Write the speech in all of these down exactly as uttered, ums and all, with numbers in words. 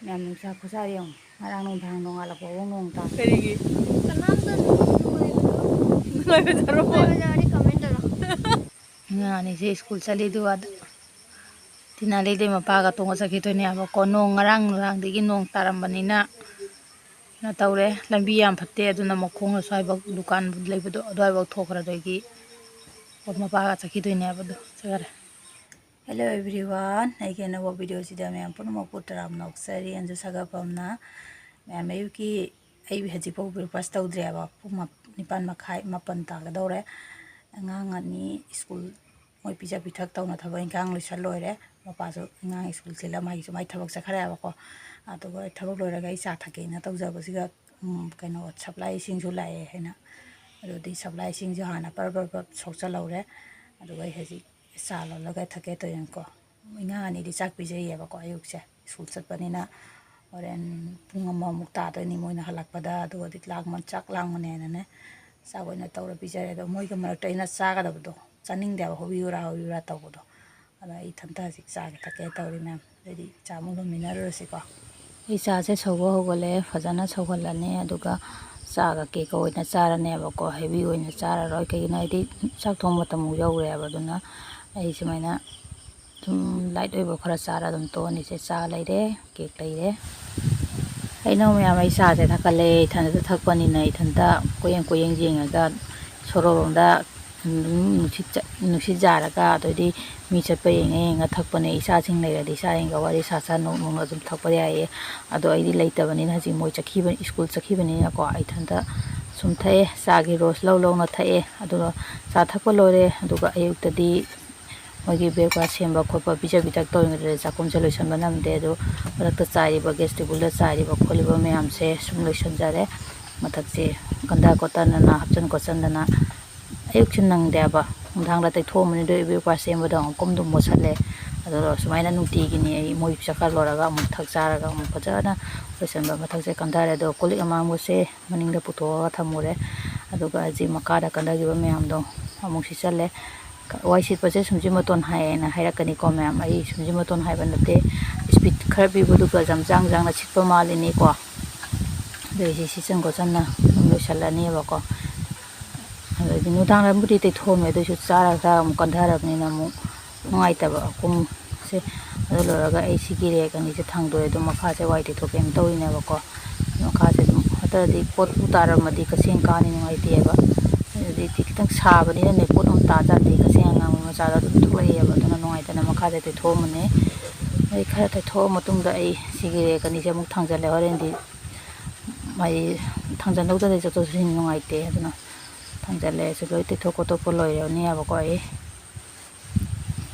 ꯃꯌꯥꯝ ꯅꯨꯡꯁꯥ ꯈꯨꯁꯥ ꯌꯦꯡꯉꯣ꯫ ꯉꯔꯥꯡ ꯅꯨꯡꯗꯥꯡ ꯅꯣꯡꯉꯥꯜꯂꯛꯄꯐꯥꯎ ꯅꯣꯡ ꯇꯥ꯫ ꯀꯔꯤꯒꯤ? ꯀꯅꯥꯝꯇ ꯅꯨꯡꯉꯥꯏꯕꯗꯣ ꯅꯨꯡꯉꯥꯏꯕ ꯖꯥꯔꯣ꯫ ꯅꯨꯡꯉꯥꯏꯕ ꯖꯥꯔꯗꯤ comment ꯇꯧꯔꯣ꯫ ꯑꯉꯥꯡ ꯑꯅꯤꯁꯦ ꯁ꯭ꯀꯨꯜ ꯆꯠꯂꯤꯗꯨ ꯑꯗ꯫ ꯇꯤꯅꯥꯂꯩꯗꯩ ꯃꯄꯥꯒ ꯇꯣꯡꯉ ꯆꯠꯈꯤꯗꯣꯏꯅꯦꯕꯀꯣ꯫ ꯅꯣꯡ ꯉꯔꯥꯡ ꯅꯨꯡꯗꯥꯡꯗꯒꯤ ꯅꯣꯡ ꯇꯥꯔꯝꯕꯅꯤꯅ ꯀꯩꯅꯣ ꯇꯧꯔꯦ꯫ ꯂꯝꯕꯤ ꯌꯥꯝ ꯐꯠꯇꯦ꯫ ꯑꯗꯨꯅ ꯃꯈꯣꯡꯅ ꯁ꯭ꯋꯥꯏꯐꯥꯎ ꯗꯨꯀꯥꯟ ꯂꯩꯕꯗꯣ ꯑꯗꯨꯋꯥꯏꯐꯥꯎ ꯊꯣꯛꯈ꯭ꯔꯗꯣꯏꯒꯤ ꯃꯄꯥꯒ ꯆꯠꯈꯤꯗꯣꯏꯅꯦꯕ ꯑꯗꯣ ꯆꯠꯈ꯭ꯔꯦ꯫ Hello everyone, ꯑꯩꯒꯤ ꯑꯅꯧꯕ video ꯁꯤꯗ ꯃꯌꯥꯝ ꯄꯨꯝꯅꯃꯛꯄꯨ ꯇꯔꯥꯝꯅ ꯑꯣꯛꯆꯔꯤ꯫ ꯑꯩꯁꯨ ꯁꯥꯒꯠꯐꯝꯅ ꯃꯌꯥꯝ ꯑꯌꯨꯛꯀꯤ ꯑꯩ ꯍꯧꯖꯤꯛꯐꯥꯎ breakfast ꯇꯧꯗ꯭ꯔꯤꯑꯕ꯫ ꯄꯨꯡ ꯃꯥꯞ-, ꯅꯤꯄꯥꯟ ꯃꯈꯥꯏ, ꯃꯥꯄꯟ ꯇꯥꯒꯗꯧꯔꯦ꯫ ꯑꯉꯥꯡ ꯑꯅꯤ ꯁ꯭ꯀꯨꯜ ꯃꯣꯏ ꯄꯤꯖ ꯄꯤꯊꯛ ꯇꯧꯅ ꯊꯕꯛ ꯏꯪꯈꯥꯡ ꯂꯣꯏꯁꯜ ꯂꯣꯏꯔꯦ꯫ ꯃꯄꯥꯁꯨ ꯑꯉꯥꯡ ꯁ꯭ꯀꯨꯜ ꯊꯤꯜꯂ ꯃꯥꯒꯤꯁꯨ ꯃꯥꯏ ꯊꯕꯛ ꯆꯠꯈ꯭ꯔꯦꯕꯀꯣ꯫ ꯑꯗꯨꯒ ꯑꯩ ꯊꯕꯛ ꯂꯣꯏꯔꯒ ꯑꯩ ꯆꯥ ꯊꯛꯀꯦꯅ ꯇꯧꯖꯕꯁꯤꯒ, ꯎꯝ, ꯀꯩꯅꯣ, supply ꯏꯁꯤꯡꯁꯨ ꯂꯥꯛꯑꯦ ꯍꯥꯏꯅ꯫ ꯑꯗꯨꯗꯤ supply ꯏꯁꯤꯡꯁꯨ ꯍꯥꯟꯅ ꯄꯔꯞ ꯄꯔꯞ ꯄꯔꯞ ꯁꯣꯛꯆꯜꯍꯧꯔꯦ꯫ ꯑꯗꯨꯒ ꯑꯩ ꯍꯧꯖꯤꯛ ꯆꯥ ꯂꯣꯜꯂꯒ ꯊꯛꯀꯦ ꯇꯧꯔꯤꯅꯤꯀꯣ꯫ ꯑꯉꯥꯡ ꯑꯅꯤꯗꯤ ꯆꯥꯛ ꯄꯤꯖꯩꯌꯦꯕꯀꯣ ꯑꯌꯨꯛꯁꯦ꯫ ꯁ꯭ꯀꯨꯜ ꯆꯠꯄꯅꯤꯅ ꯍꯣꯔꯦꯟ ꯄꯨꯡ ꯑꯃꯃꯨꯛ ꯇꯥꯗꯣꯏꯅꯤ ꯃꯣꯏꯅ ꯍꯜꯂꯛꯄꯗ꯫ ꯑꯗꯨꯒꯗꯤ ꯂꯥꯡꯕ, ꯆꯥꯛ ꯂꯥꯡꯕꯅꯦꯅꯅꯦ ꯆꯥꯛ ꯑꯣꯏꯅ ꯇꯧꯔ ꯄꯤꯖꯔꯦ꯫ ꯑꯗꯣ ꯃꯣꯏꯒ ꯃꯔꯛꯇ ꯑꯩꯅ ꯆꯥꯒꯗꯕꯗꯣ ꯆꯥꯅꯤꯡꯗꯦꯕ, ꯍꯣꯕꯤ ꯍꯨꯔꯥ ꯍꯣꯕꯤ ꯍꯨꯔꯥ ꯇꯧꯕꯗꯣ꯫ ꯑꯗ ꯑꯩ ꯏꯊꯟꯇ ꯍꯧꯖꯤꯛ ꯆꯥꯒ ꯊꯛꯀꯦ ꯇꯧꯔꯤ ꯃꯌꯥꯝ꯫ ꯑꯗꯩꯗꯤ ꯆꯥ ꯑꯃꯨꯛ ꯂꯣꯟꯃꯤꯟꯅꯔꯨꯔꯁꯤꯀꯣ꯫ ꯑꯩ ꯆꯥꯁꯦ ꯁꯧꯕ ꯍꯧꯒꯠꯂꯦ꯫ ꯐꯖꯅ ꯁꯧꯍꯜꯂꯅꯤ꯫ ꯑꯗꯨꯒ ꯆꯥꯒ ꯀꯦꯛꯀ ꯑꯣꯏꯅ ꯆꯥꯔꯅꯦꯕꯀꯣ꯫ Heavy ꯑꯣꯏꯅ ꯆꯥꯔꯔꯣꯏ꯫ ꯀꯩꯒꯤꯅꯣ ꯍꯥꯏꯗꯤ ꯆꯥꯛ ꯊꯣꯡꯕ ꯃꯇꯝꯃꯨꯛ ꯌꯧꯔꯦꯕ꯫ ꯑꯗꯨꯅ ꯑꯩ ꯁꯨꯃꯥꯏꯅ ꯁꯨꯝ light ꯑꯣꯏꯕ ꯈꯔ ꯆꯥꯔ ꯑꯗꯨꯝ ꯇꯣꯛꯑꯅꯤꯁꯦ꯫ ꯆꯥ ꯂꯩꯔꯦ, ꯀꯦꯛ ꯂꯩꯔꯦ꯫ ꯀꯩꯅꯣ ꯃꯌꯥꯝ, ꯑꯩ ꯆꯥꯁꯦ ꯊꯛꯀꯠꯂꯦ꯫ ꯏꯊꯟꯇ ꯊꯛꯄꯅꯤꯅ ꯏꯊꯟꯇ ꯀꯣꯏꯌꯦꯡ ꯀꯣꯏꯌꯦꯡ ꯌꯦꯡꯉꯒ ꯁꯣꯔꯣꯛꯂꯣꯝꯗ ꯑꯗꯨꯝ ꯅꯨꯡꯁꯤꯠ ꯆ-, ꯅꯨꯡꯁꯤꯠ ꯖꯥꯔꯒ, ꯑꯗꯩꯗꯤ ꯃꯤ ꯆꯠꯄ ꯌꯦꯡꯉ ꯌꯦꯡꯉ ꯊꯛꯄꯅꯦ꯫ ꯏꯆꯥꯁꯤꯡ ꯂꯩꯔꯗꯤ ꯏꯆꯥꯁꯤꯡꯒ ꯋꯥꯔꯤ ꯁꯥ ꯁꯥ ꯅꯣꯛ ꯅꯣꯛꯅ ꯑꯗꯨꯝ ꯊꯛꯄ ꯌꯥꯏꯌꯦ꯫ ꯑꯗꯣ ꯑꯩꯗꯤ ꯂꯩꯇꯕꯅꯤꯅ ꯍꯧꯖꯤꯛ ꯃꯣꯏ ꯆꯠꯈꯤꯕ, ꯁ꯭ꯀꯨꯜ ꯆꯠꯈꯤꯕꯅꯤꯅꯀꯣ, ꯑꯩ ꯏꯊꯟꯇ ꯁꯨꯝ ꯊꯛꯑꯦ꯫ ꯆꯥꯒꯤ ꯔꯣꯁ ꯂꯧ ꯂꯧꯅ ꯊꯛꯑꯦ꯫ ꯑꯗꯨꯒ ꯆꯥ ꯊꯛꯄ ꯂꯣꯏꯔꯦ꯫ ꯑꯗꯨꯒ ꯑꯌꯨꯛꯇꯗꯤ ꯃꯣꯏꯒꯤ breakfast ꯁꯦꯝꯕ ꯈꯣꯠꯄ, ꯄꯤꯖ ꯄꯤꯊꯛ ꯇꯧꯔꯤꯉꯩꯗ ꯆꯥꯛꯈꯨꯝꯁꯦ ꯂꯣꯏꯁꯟꯕ ꯅꯪꯗꯦ꯫ ꯑꯗꯣ ꯃꯔꯛꯇ ꯆꯥꯏꯔꯤꯕ, gas table ꯗ ꯆꯥꯏꯔꯤꯕ ꯈꯣꯠꯂꯤꯕ ꯃꯌꯥꯝꯁꯦ ꯁꯨꯝ ꯂꯣꯏꯁꯟꯖꯔꯦ꯫ ꯃꯊꯛꯁꯦ ꯀꯟꯗ ꯈꯣꯠꯇꯟꯗꯅ, ꯍꯥꯞꯆꯤꯟ ꯈꯣꯠꯆꯤꯟꯗꯅ ꯑꯌꯨꯛꯁꯦ ꯅꯪꯗꯦꯕ꯫ ꯅꯨꯡꯗꯥꯡꯗ ꯇꯩꯊꯣꯛꯑꯝꯕꯅꯤ꯫ ꯑꯗꯣ breakfast ꯁꯦꯝꯕꯗ ꯑꯃꯨꯛ ꯀꯨꯝꯗꯨ ꯃꯣꯠꯁꯜꯂꯦ꯫ ꯑꯗꯣ ꯁꯨꯃꯥꯏꯅ ꯅꯨꯡꯇꯤꯒꯤꯅꯤ ꯑꯩ ꯃꯣꯏ ꯆꯠꯈ꯭ꯔ ꯂꯣꯏꯔꯒ ꯑꯃꯨꯛ ꯊꯛ ꯆꯥꯔꯒ ꯑꯃꯨꯛ ꯐꯖꯅ ꯂꯣꯏꯁꯟꯕ꯫ ꯃꯊꯛꯁꯦ ꯀꯟꯊꯔꯦ꯫ ꯑꯗꯣ ꯀꯣꯜ ꯂꯤꯛ ꯑꯃꯥꯡꯕꯁꯦ ꯃꯅꯤꯡꯗ ꯄꯨꯊꯣꯛꯑꯒ ꯊꯝꯃꯨꯔꯦ꯫ ꯑꯗꯨꯒ ꯍꯧꯖꯤꯛ ꯃꯈꯥꯗ ꯀꯟꯊꯈꯤꯕ ꯃꯌꯥꯝꯗꯣ ꯑꯃꯨꯛ ꯁꯤꯠꯆꯜꯂꯦ꯫ ꯋꯥꯏ ꯁꯤꯠꯄꯁꯦ ꯁꯨꯝꯖꯤ ꯃꯇꯣꯟ ꯍꯥꯏꯌꯦꯅ ꯍꯥꯏꯔꯛꯀꯅꯤꯀꯣ ꯃꯌꯥꯝ꯫ ꯑꯩ ꯁꯨꯝꯖꯤ ꯃꯇꯣꯟ ꯍꯥꯏꯕ ꯅꯠꯇꯦ, ꯏꯁꯄꯤꯠ ꯈꯔ ꯄꯤꯕꯗꯨꯒ ꯌꯥꯝ ꯆꯥꯡ ꯆꯥꯡꯅ ꯁꯤꯠꯄ ꯃꯥꯜꯂꯤꯅꯤꯀꯣ꯫ ꯑꯗꯣ ꯑꯩꯁꯦ ꯁꯤꯠꯆꯟ ꯈꯣꯠꯆꯟꯅ ꯑꯗꯨꯝ ꯂꯣꯏꯁꯤꯜꯂꯅꯦꯕꯀꯣ꯫ ꯑꯗꯩꯗꯤ ꯅꯨꯡꯗꯥꯡ ꯋꯥꯏꯔꯝꯕꯨꯗꯤ ꯇꯩꯊꯣꯛꯑꯝꯃꯦ, ꯑꯗꯨꯑꯣꯏꯁꯨ ꯆꯥꯔꯒ ꯑꯃꯨꯛ ꯀꯟꯊꯔꯕꯅꯤꯅ ꯑꯃꯨꯛ ꯅꯨꯡꯉꯥꯏꯇꯕ ꯈꯣꯡꯁꯦ꯫ ꯑꯗꯨ ꯂꯣꯏꯔꯒ ꯑꯩ ꯁꯤꯒꯤ ꯔꯦꯛ ꯑꯅꯤꯁꯦ ꯊꯥꯡꯗꯣꯛꯑꯦ, ꯑꯗꯨꯝ ꯃꯈꯥꯁꯦ ꯋꯥꯏ ꯇꯩꯊꯣꯛꯀꯦꯅ ꯇꯧꯔꯤꯅꯦꯕꯀꯣ꯫ ꯃꯈꯥꯁꯦ ꯑꯗꯨꯝ ꯍꯟꯗꯛꯇꯤ ꯄꯣꯠꯄꯨ ꯇꯥꯔꯝꯃꯗꯤ ꯀꯛꯆꯦꯡ ꯀꯥꯅꯤ, ꯅꯨꯡꯉꯥꯏꯇꯦꯕ꯫ ꯑꯗꯩꯗꯤ ꯈꯤꯇꯪ ꯁꯥꯕꯅꯤꯅꯅꯦ, ꯄꯣꯠ ꯑꯃ ꯇꯥꯖꯥꯔꯗꯤ ꯀꯛꯆꯦꯡ ꯑꯉꯥꯡꯕ ꯃꯆꯥꯗꯣ ꯑꯗꯨꯝ ꯊꯣꯛꯂꯛꯑꯦꯕ꯫ ꯑꯗꯨꯅ ꯅꯨꯡꯉꯥꯏꯇꯅ ꯃꯈꯥꯁꯦ ꯇꯩꯊꯣꯛꯑꯝꯕꯅꯦ꯫ ꯑꯗꯩ ꯈꯔ ꯇꯩꯊꯣꯛꯑ ꯃꯇꯨꯡꯗ ꯑꯩ ꯁꯤꯒꯤ ꯔꯦꯛ ꯑꯅꯤꯁꯦ ꯑꯃꯨꯛ ꯊꯥꯡꯖꯜꯂꯦ꯫ ꯍꯣꯔꯦꯟꯗꯤ ꯃꯩ ꯊꯥꯡꯖꯜꯍꯧꯗ꯭ꯔꯗꯤ ꯆꯠꯊꯣꯛ ꯆꯠꯁꯤꯟ ꯅꯨꯡꯉꯥꯏꯇꯦ꯫ ꯑꯗꯨꯅ ꯊꯥꯡꯖꯜꯂꯦ꯫ ꯑꯁꯤ ꯂꯣꯏ ꯇꯩꯊꯣꯛ ꯈꯣꯠꯇꯣꯛꯄ ꯂꯣꯏꯔꯅꯦꯕꯀꯣ ꯑꯩ꯫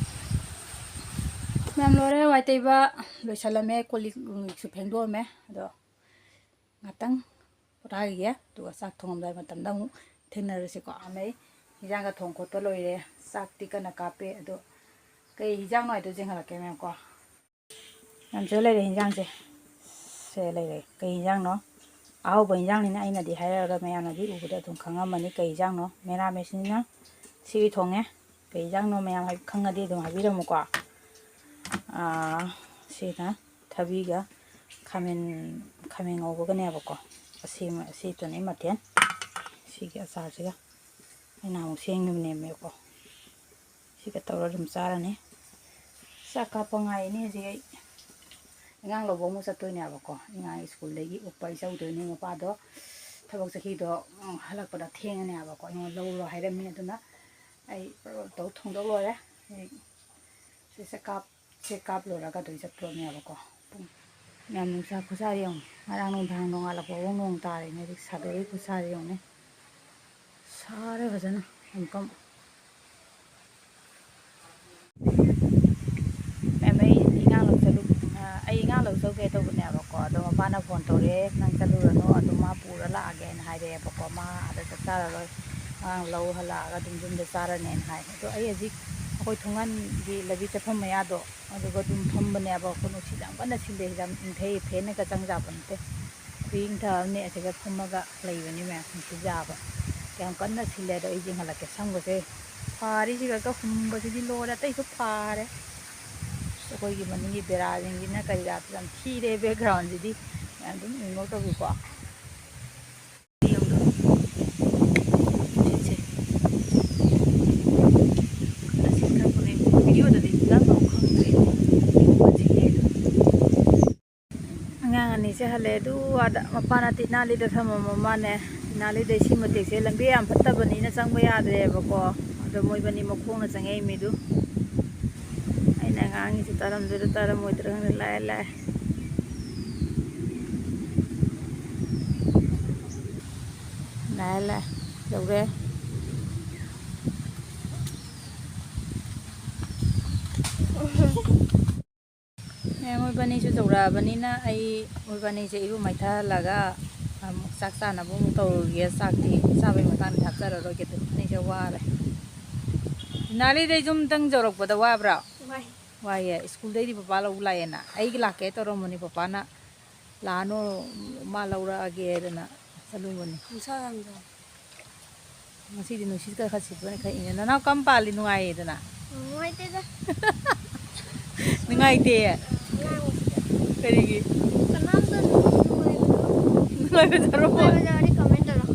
ꯃꯌꯥꯝ ꯂꯣꯏꯔꯦ ꯋꯥꯏ ꯇꯩꯕ꯫ ꯂꯣꯏꯁꯜꯂꯝꯃꯦ꯫ ꯀꯣꯜ ꯂꯤꯛꯁꯨ ꯐꯦꯡꯗꯣꯛꯑꯝꯃꯦ꯫ ꯑꯗꯣ ꯉꯥꯛꯇꯪ ꯄꯣꯊꯥꯈꯤꯒꯦ, ꯑꯗꯨꯒ ꯆꯥꯛ ꯊꯣꯡꯉꯝꯗꯥꯏ ꯃꯇꯝꯗ ꯑꯃꯨꯛ ꯊꯦꯡꯅꯔꯁꯤꯀꯣ꯫ ꯑꯃꯩ ꯏꯟꯖꯥꯡꯒ ꯊꯣꯡ ꯈꯣꯠꯄ ꯂꯣꯏꯔꯦ꯫ ꯆꯥꯛꯇꯤ ꯀꯟꯅ ꯀꯥꯞꯄꯦ꯫ ꯑꯗꯣ ꯀꯩ ꯏꯟꯖꯥꯡꯅꯣ ꯍꯥꯏꯗꯣ ꯌꯦꯡꯍꯜꯂꯛꯀꯦ ꯃꯌꯥꯝ ꯀꯣ꯫ ꯌꯥꯝ ꯁꯤꯗ ꯂꯩꯔꯦ ꯏꯟꯖꯥꯡꯁꯦ꯫ ꯁꯦ ꯂꯩꯔꯦ꯫ ꯀꯩ ꯏꯟꯖꯥꯡꯅꯣ? ꯑꯍꯥꯎꯕ ꯏꯟꯖꯥꯡꯅꯤꯅ ꯑꯩꯅꯗꯤ ꯍꯥꯏꯔꯒ ꯃꯌꯥꯝꯅꯗꯤ ꯎꯕꯗ ꯑꯗꯨꯝ ꯈꯪꯉꯝꯃꯅꯤ ꯀꯩ ꯏꯟꯖꯥꯡꯅꯣ꯫ ꯃꯦꯔꯥꯃꯦꯁꯅꯤꯅ ꯁꯤ ꯊꯣꯡꯉꯦ꯫ ꯀꯩ ꯏꯟꯖꯥꯡꯅꯣ ꯃꯌꯥꯝ ꯍꯥꯏ-, ꯈꯪꯉꯗꯤ ꯑꯗꯨꯝ ꯍꯥꯏꯕꯤꯔꯝꯃꯨꯀꯣ꯫ ꯑꯥ, ꯁꯤꯅ ꯊꯕꯤꯒ ꯈꯥꯃꯦꯟ, ꯈꯥꯃꯦꯟ ꯉꯧꯕꯒꯅꯦꯕꯀꯣ꯫ ꯑꯁꯤ, ꯑꯁꯤꯗꯨꯅꯤ ꯃꯊꯦꯜ꯫ ꯁꯤꯒꯤ ꯑꯆꯥꯔꯁꯤꯒ ꯑꯩꯅ ꯑꯃꯨꯛ ꯁꯦꯝꯈꯤꯕꯅꯦꯕꯀꯣ꯫ ꯁꯤꯒ ꯇꯧꯔ ꯑꯗꯨꯝ ꯆꯥꯔꯅꯤ꯫ ꯆꯥꯛ ꯀꯥꯞꯄ ꯉꯥꯏꯔꯤꯅꯤ ꯍꯧꯖꯤꯛ ꯑꯩ꯫ ꯑꯉꯥꯡ ꯂꯧꯕ ꯑꯃꯨꯛ ꯆꯠꯇꯣꯏꯅꯦꯕꯀꯣ꯫ ꯑꯉꯥꯡ ꯁ꯭ꯀꯨꯜꯗꯒꯤ ꯎꯞꯄ ꯑꯩ ꯆꯧꯗꯣꯏꯅꯦ꯫ ꯃꯄꯥꯗꯣ ꯊꯕꯛ ꯆꯠꯈꯤꯗꯣ, ꯎꯝ, ꯍꯜꯂꯛꯄꯗ ꯊꯦꯡꯉꯅꯦꯕꯀꯣ꯫ ꯑꯩꯉꯣꯟꯗ ꯂꯧꯔꯣ ꯍꯥꯏꯔꯝꯃꯤ꯫ ꯑꯗꯨꯅ ꯑꯩ ꯇꯧ ꯊꯣꯡꯗꯣꯛ ꯂꯣꯏꯔꯦ꯫ ꯑꯩ ꯁꯤꯁꯦ ꯀꯥꯞ-, ꯁꯦ ꯀꯥꯞ ꯂꯣꯏꯔꯒ ꯑꯗꯨꯝ ꯆꯠꯇꯣꯏꯅꯦꯕꯀꯣ꯫ ꯄꯨꯡ, ꯌꯥꯝ ꯅꯨꯡꯁꯥ ꯈꯨꯁꯥ ꯌꯦꯡꯉꯨ꯫ ꯉꯔꯥꯡ ꯅꯨꯡꯗꯥꯡ ꯅꯣꯡꯉꯥꯜꯂꯛꯄꯐꯥꯎ ꯅꯣꯡ ꯇꯥꯔꯤꯅꯦ꯫ ꯍꯧꯖꯤꯛ ꯁꯥꯗꯣꯔꯛꯏ ꯈꯨꯠꯁꯥꯁꯦ ꯌꯦꯡꯉꯨꯅꯦ꯫ ꯁꯥꯔꯦ ꯐꯖꯅ꯫ ꯌꯥꯝ ꯀꯝ-, ꯃꯦꯝ, ꯑꯩ ꯑꯉꯥꯡ ꯂꯧ ꯆꯠꯂꯨ-, ꯑ, ꯑꯩ ꯑꯉꯥꯡ ꯂꯧ ꯆꯠꯂꯨꯒꯦ ꯇꯧꯕꯅꯦꯕꯀꯣ, ꯑꯗꯣ ꯃꯄꯥꯅ ꯐꯣꯟ ꯇꯧꯔꯛꯑꯦ, "ꯅꯪ ꯆꯠꯂꯨꯔꯅꯨ, ꯑꯗꯨꯝ ꯃꯥ ꯄꯨꯔ ꯂꯥꯛꯑꯒꯦꯅ" ꯍꯥꯏꯔꯛꯑꯦꯕꯀꯣ꯫ "ꯃꯥ ꯑꯥꯗ ꯆꯥꯛ ꯆꯥꯔꯔꯣꯏ, ꯑꯉꯥꯡ ꯂꯧ ꯍꯜꯂꯛꯑꯒ ꯑꯗꯨꯝ ꯌꯨꯝꯗ ꯆꯥꯔꯅꯦꯅ" ꯍꯥꯏ꯫ ꯑꯗꯣ ꯑꯩ ꯍꯧꯖꯤꯛ ꯑꯩꯈꯣꯏ ꯊꯣꯡꯒꯥꯟꯒꯤ ꯂꯝꯕꯤ ꯆꯠꯐꯝ ꯃꯌꯥꯗꯣ, ꯑꯗꯨꯒ ꯑꯗꯨꯝ ꯐꯝꯕꯅꯦꯕ꯫ ꯑꯩꯈꯣꯏ ꯅꯨꯡꯁꯤꯠ ꯌꯥꯝ ꯀꯟꯅ ꯁꯤꯠꯂꯦ, ꯌꯥꯝ ꯏꯪꯊꯩ, ꯐꯦꯟꯅꯒ ꯆꯪ ꯌꯥꯄꯣꯠ ꯅꯠꯇꯦ꯫ ꯈꯨꯏꯪꯊ ꯑꯃꯅꯦ꯫ ꯑꯁꯤꯗ ꯐꯝꯃꯒ ꯂꯩꯕꯅꯤ ꯃꯌꯥꯝ, ꯅꯨꯡꯁꯤꯠ ꯌꯥꯕ꯫ ꯌꯥꯝ ꯀꯟꯅ ꯁꯤꯠꯂꯦ꯫ ꯑꯗꯣ ꯑꯩ ꯌꯦꯡꯍꯜꯂꯛꯀꯦ, ꯁꯝꯒꯁꯦ ꯐꯥꯔꯤꯁꯤꯒ ꯍꯨꯝꯕꯁꯤꯗꯤ ꯂꯣꯏꯔꯦ, ꯑꯇꯩꯁꯨ ꯐꯥꯔꯦ꯫ ꯑꯩꯈꯣꯏꯒꯤ ꯃꯅꯤꯡꯒꯤ ꯕꯦꯔꯥꯁꯤꯡꯁꯤꯅ ꯀꯔꯤ ꯀꯔꯥ ꯌꯥꯝ ꯊꯤꯔꯦ, background ꯁꯤꯗꯤ ꯃꯌꯥꯝ ꯑꯗꯨꯝ ꯏꯒꯅꯣꯔ ꯇꯧꯕꯤꯀꯣ꯫ ꯅꯨꯡꯁꯤꯠꯁꯦ꯫ ꯈꯔ ꯁꯤꯠꯈ꯭ꯔꯕꯅꯦ꯫ Video ꯗꯗꯤ ꯐꯖꯅ ꯈꯪꯗ꯭ꯔꯦ꯫ ꯑꯉꯥꯡ ꯑꯅꯤꯁꯦ ꯍꯜꯂꯛꯑꯦ꯫ ꯑꯗꯨ ꯑꯥꯗ ꯃꯄꯥꯅ ꯇꯤꯅꯥꯂꯤꯗ ꯊꯝꯃꯝꯃ ꯃꯥꯅꯦ꯫ ꯇꯤꯅꯥꯂꯤꯗ ꯏꯁꯤꯡ ꯃꯇꯦꯛꯁꯦ ꯂꯝꯕꯤ ꯌꯥꯝ ꯐꯠꯇꯕꯅꯤꯅ ꯆꯪꯕ ꯌꯥꯗ꯭ꯔꯦꯕꯀꯣ꯫ ꯑꯗꯣ ꯃꯣꯏꯕꯅꯤ ꯃꯈꯣꯡꯅ ꯆꯪꯉꯛꯏ ꯃꯤꯗꯨ꯫ ꯑꯩꯅ ꯉꯥꯡꯉꯤꯁꯦ ꯇꯥꯔꯝꯗꯣꯏꯔꯥ ꯇꯥꯔꯝꯃꯣꯏꯗ꯭ꯔꯥ ꯈꯪꯗꯦ꯫ ꯂꯥꯛꯑꯦ, ꯂꯥꯛꯑꯦ꯫ ꯂꯥꯛꯑꯦ, ꯂꯥꯛꯑꯦ꯫ ꯌꯧꯔꯦ꯫ ꯑꯦ, ꯃꯣꯏꯕꯥꯅꯤꯁꯨ ꯌꯧꯔꯛꯑꯕꯅꯤꯅ ꯑꯩ ꯃꯣꯏꯕꯥꯅꯤꯁꯦ ꯏꯔꯨ ꯃꯥꯏꯊꯍꯜꯂꯒ ꯑꯃꯨꯛ ꯆꯥꯛ ꯆꯥꯅꯕ ꯑꯃꯨꯛ ꯇꯧꯔꯨꯒꯦ꯫ ꯆꯥꯛꯇꯤ ꯆꯥꯕꯩ ꯃꯇꯥꯡꯗ ꯍꯥꯞꯆꯔꯔꯣꯏꯒꯦ꯫ ꯑꯗꯨ ꯑꯅꯤꯁꯦ ꯋꯥꯔꯦ꯫ ꯅꯥꯂꯤꯗꯩꯁꯨ ꯑꯝꯇꯪ ꯌꯧꯔꯛꯄꯗ ꯋꯥꯕ꯭ꯔꯥ? ꯋꯥꯏ꯫ ꯋꯥꯏꯌꯦ꯫ ꯁ꯭ꯀꯨꯜꯗꯩꯗꯤ ꯄꯄꯥ ꯂꯧꯕ ꯂꯥꯛꯑꯦꯅ꯫ ꯑꯩꯒꯤ ꯂꯥꯛꯀꯦ ꯇꯧꯔꯝꯕꯅꯤ, ꯄꯄꯥꯅ ꯂꯥꯛꯑꯅꯨ, ꯃꯥ ꯂꯧꯔꯛꯑꯒꯦ ꯍꯥꯏꯗꯅ ꯆꯠꯂꯨꯕꯅꯤ꯫ ꯅꯨꯡꯁꯥ ꯌꯥꯝ ꯁꯥꯏ꯫ ꯉꯁꯤꯗꯤ ꯅꯨꯡꯁꯤꯠꯀ ꯈꯔ ꯁꯤꯠꯄꯅ ꯈꯔ ꯏꯪꯉꯦ꯫ ꯅꯅꯥꯎ ꯀꯔꯝ ꯄꯥꯜꯂꯤ? ꯅꯨꯡꯉꯥꯏꯌꯦꯗꯅ? ꯅꯨꯡꯉꯥꯏꯇꯦꯗ꯫ ꯅꯨꯡꯉꯥꯏꯇꯦ? ꯂꯥꯡꯕꯁꯤꯗ꯫ ꯀꯔꯤꯒꯤ? ꯀꯅꯥꯝꯇ ꯅꯨꯡꯉꯥꯏꯕꯗꯣ꯫ ꯅꯨꯡꯉꯥꯏꯕꯗꯣ? ꯅꯨꯡꯉꯥꯏꯕ ꯌꯥꯎꯔꯗꯤ comment ꯇꯧꯔꯣ꯫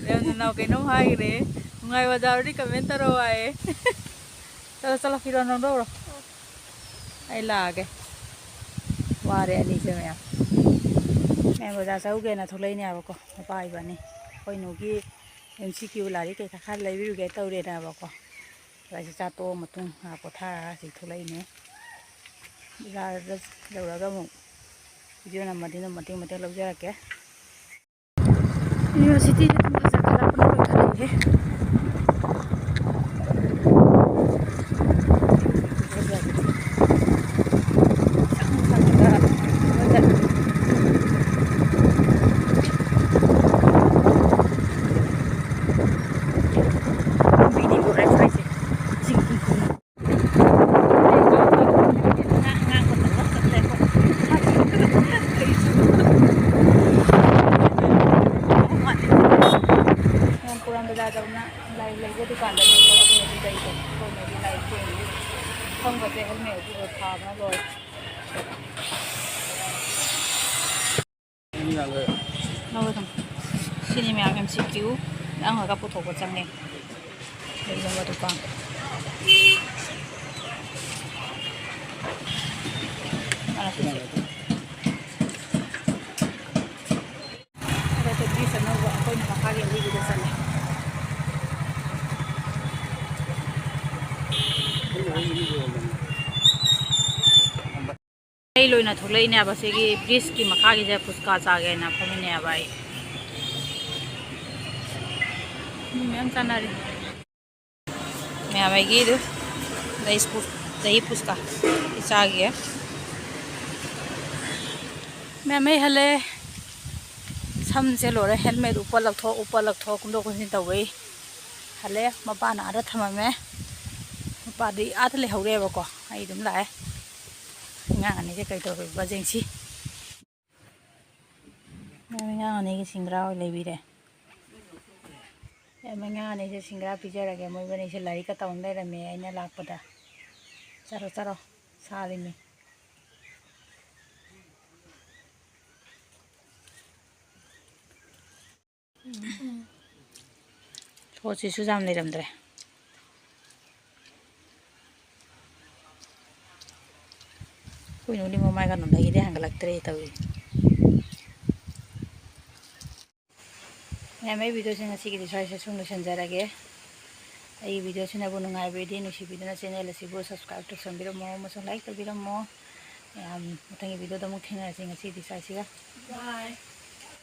ꯌꯥꯝ ꯅꯅꯥꯎ ꯀꯩꯅꯣꯝ ꯍꯥꯏꯈ꯭ꯔꯦ꯫ ꯅꯨꯡꯉꯥꯏꯕ ꯌꯥꯎꯔꯗꯤ comment ꯇꯧꯔꯣ ꯍꯥꯏꯌꯦ꯫ ꯆꯠꯂꯣ, ꯆꯠꯂꯣ, ꯐꯤꯔꯣꯟ ꯂꯧꯊꯣꯛꯎꯔꯣ꯫ ꯑꯩ ꯂꯥꯛꯑꯒꯦ꯫ ꯋꯥꯔꯦ ꯑꯅꯤꯁꯦ ꯃꯌꯥꯝ꯫ ꯃꯌꯥꯝ ꯕꯖꯥꯔ ꯆꯧꯒꯦꯅ ꯊꯣꯛꯂꯛꯏꯅꯦꯕꯀꯣ, ꯃꯄꯥ ꯏꯕꯥꯅꯤ꯫ ꯑꯩꯈꯣꯏ ꯅꯨꯒꯤ M C Q ꯂꯥꯏꯔꯤꯛ ꯀꯩꯀꯥ ꯈꯔ ꯂꯩꯕꯤꯔꯨꯒꯦ ꯇꯧꯔꯦꯅꯕꯀꯣ꯫ ꯑꯗ ꯑꯩꯁꯦ ꯆꯥ ꯇꯣꯛꯑ ꯃꯇꯨꯡ ꯉꯥꯏꯍꯥꯛ ꯄꯣꯊꯥꯔꯒ ꯍꯧꯖꯤꯛ ꯊꯣꯛꯂꯛꯏꯅꯦ꯫ ꯕꯖꯥꯔꯗ ꯌꯧꯔꯒ ꯑꯃꯨꯛ video ꯅꯝꯃꯗꯤ ꯑꯗꯨꯝ ꯃꯇꯦꯛ ꯃꯇꯦꯛ ꯂꯧꯖꯔꯛꯀꯦ꯫ University ꯗ ꯊꯣꯡꯕ ꯆꯥꯛ ꯀꯜꯂꯛꯄꯅ ꯂꯣꯏ ꯀꯜꯂꯛꯑꯦ꯫ ꯅꯣꯡ ꯄꯨꯔꯝꯕ ꯖꯥꯠ ꯇꯧꯅ꯫ ꯂꯧꯔꯣ ꯑꯗꯨꯝ꯫ ꯁꯤꯅꯤ ꯃꯌꯥꯝ ꯑꯦꯝ ꯁꯤ ꯀ꯭ꯌꯨ ꯉꯥꯡꯉꯒ ꯄꯨꯊꯣꯛꯄ ꯆꯪꯉꯦ꯫ ꯀꯔꯤꯒꯨꯝꯕ ꯗꯨꯀꯥꯟ꯫ ꯑꯗ ꯄꯤꯁ ꯑꯅꯧꯕ ꯑꯩꯈꯣꯏꯅ ꯃꯈꯥꯒꯤ ꯑꯔꯤꯕꯗ ꯆꯠꯂꯦ꯫ ꯑꯩ ꯂꯣꯏꯅ ꯊꯣꯛꯂꯛꯏꯅꯦꯕ ꯁꯤꯒꯤ ꯕ꯭ꯔꯤꯖꯀꯤ ꯃꯈꯥꯒꯤꯁꯦ ꯐꯨꯆꯀꯥ ꯆꯥꯒꯦꯅ ꯐꯝꯃꯤꯅꯦꯕ ꯑꯩ꯫ ꯃꯤ ꯃꯌꯥꯝ ꯆꯥꯅꯔꯤ꯫ ꯃꯌꯥꯝ ꯑꯩꯒꯤꯗꯨ ꯗꯍꯤ ꯄꯨ-, ꯗꯍꯤ ꯐꯨꯆꯀꯥ ꯆꯥꯒꯦ꯫ ꯃꯌꯥꯝ ꯑꯩ ꯍꯜꯂꯦ꯫ ꯁꯝꯁꯦ ꯂꯣꯏꯔꯦ꯫ ꯍꯦꯜꯃꯦꯠ ꯎꯞꯄ ꯂꯧꯊꯣꯛ, ꯎꯞꯄ ꯂꯧꯊꯣꯛ, ꯀꯨꯝꯗꯣꯛ ꯀꯨꯝꯁꯤꯟ ꯇꯧꯕꯩ ꯍꯜꯂꯦ꯫ ꯃꯄꯥꯅ ꯑꯥꯗ ꯊꯝꯃꯝꯃꯦ꯫ ꯃꯄꯥꯗꯤ ꯑꯥꯗ ꯂꯩꯍꯧꯔꯦꯕꯀꯣ꯫ ꯑꯩ ꯑꯗꯨꯝ ꯂꯥꯛꯑꯦ꯫ ꯑꯉꯥꯡ ꯑꯅꯤꯁꯦ ꯀꯩ ꯇꯧꯔꯤꯕ ꯌꯦꯡꯁꯤ꯫ ꯃꯌꯥꯝ ꯑꯉꯥꯡ ꯑꯅꯤꯒꯤ ꯁꯤꯡꯒ꯭ꯔꯥ ꯑꯣꯏ ꯂꯩꯕꯤꯔꯦ꯫ ꯃꯌꯥꯝ ꯑꯉꯥꯡ ꯑꯅꯤꯁꯦ ꯁꯤꯡꯒ꯭ꯔꯥ ꯄꯤꯖꯔꯒꯦ꯫ ꯃꯣꯏ ꯑꯅꯤꯁꯦ ꯂꯥꯏꯔꯤꯛꯀ ꯇꯧ ꯂꯩꯔꯝꯃꯦ ꯑꯩꯅ ꯂꯥꯛꯄꯗ꯫ ꯆꯠꯔꯣ, ꯆꯠꯔꯣ꯫ ꯁꯥꯔꯤꯃꯤ꯫ ꯁꯣꯠꯁꯤꯁꯨ ꯌꯥꯝ ꯂꯩꯔꯝꯗ꯭ꯔꯦ꯫ ꯑꯩꯈꯣꯏ ꯅꯨꯡꯗꯤ ꯃꯃꯥꯏꯒ ꯅꯝꯗꯒꯤꯗꯤ ꯍꯟꯒꯠꯂꯛꯇ꯭ꯔꯦ ꯇꯧꯔꯤ꯫ ꯃꯌꯥꯝ, ꯑꯩ ꯚꯤꯗꯤꯑꯣꯁꯦ ꯉꯁꯤꯒꯤꯗꯤ ꯁ꯭ꯋꯥꯏꯁꯦ ꯁꯨꯝ ꯂꯣꯏꯁꯤꯟꯖꯔꯒꯦ꯫ ꯑꯩꯒꯤ ꯚꯤꯗꯤꯑꯣꯁꯤꯅꯕꯨ ꯅꯨꯡꯉꯥꯏꯕꯤꯔꯗꯤ ꯅꯨꯡꯁꯤꯕꯤꯗꯨꯅ ꯆꯦꯅꯦꯜ ꯑꯁꯤꯕꯨ ꯁꯕꯁꯀ꯭ꯔꯥꯏꯕ ꯇꯧꯁꯟꯕꯤꯔꯝꯃꯣ ꯑꯃꯁꯨꯡ ꯂꯥꯏꯛ ꯇꯧꯕꯤꯔꯝꯃꯣ꯫ ꯃꯌꯥꯝ, ꯃꯊꯪꯒꯤ ꯚꯤꯗꯤꯑꯣꯗ ꯑꯃꯨꯛ ꯊꯦꯡꯅꯔꯁꯤ꯫ ꯉꯁꯤꯗꯤ ꯁ꯭ꯋꯥꯏꯁꯤꯒ꯫ Bye꯫